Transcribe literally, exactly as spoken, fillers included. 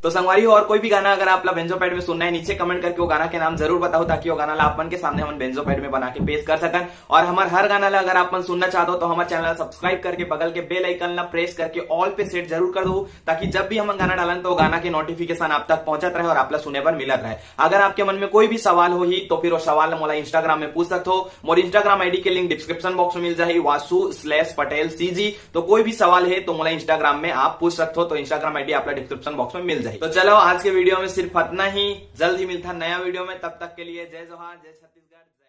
तो संगवारी हो, और कोई भी गाना अगर आप ला बेंजो पैड में सुनना है, नीचे कमेंट करके वो गाना के नाम जरूर बताओ, ताकि वो गाना ला आप मन के सामने हमन बेंजो पैड में बना के पेश कर सकन। और हमर हर गाना ला अगर आप मन सुनना चाहते हो तो हमर चैनल ला सब्सक्राइब करके बगल के बेल आइकन ला प्रेस करके ऑल पे सेट जरूर कर दो, ताकि जब भी हमन गाना डालन तो वो गाना के नोटिफिकेशन आप तक पहुंचत रहे और आप ला सुने बर मिलत रहे। अगर आपके मन में कोई भी सवाल होही तो फिर वो सवाल ला मोला इंस्टाग्राम में पूछ सकते हो। मोर इंस्टाग्राम आईडी के लिंक डिस्क्रिप्शन बॉक्स में मिल जाही, वासु स्लैश पटेल सीजी। तो कोई भी सवाल है तो मोला इंस्टाग्राम में आप पूछ सकते हो, तो इंस्टाग्राम आईडी आप ला डिस्क्रिप्शन बॉक्स में मिल जाही। तो चलो, आज के वीडियो में सिर्फ इतना ही। जल्द ही मिलता नया वीडियो में, तब तक के लिए जय जोहार, जय छत्तीसगढ़।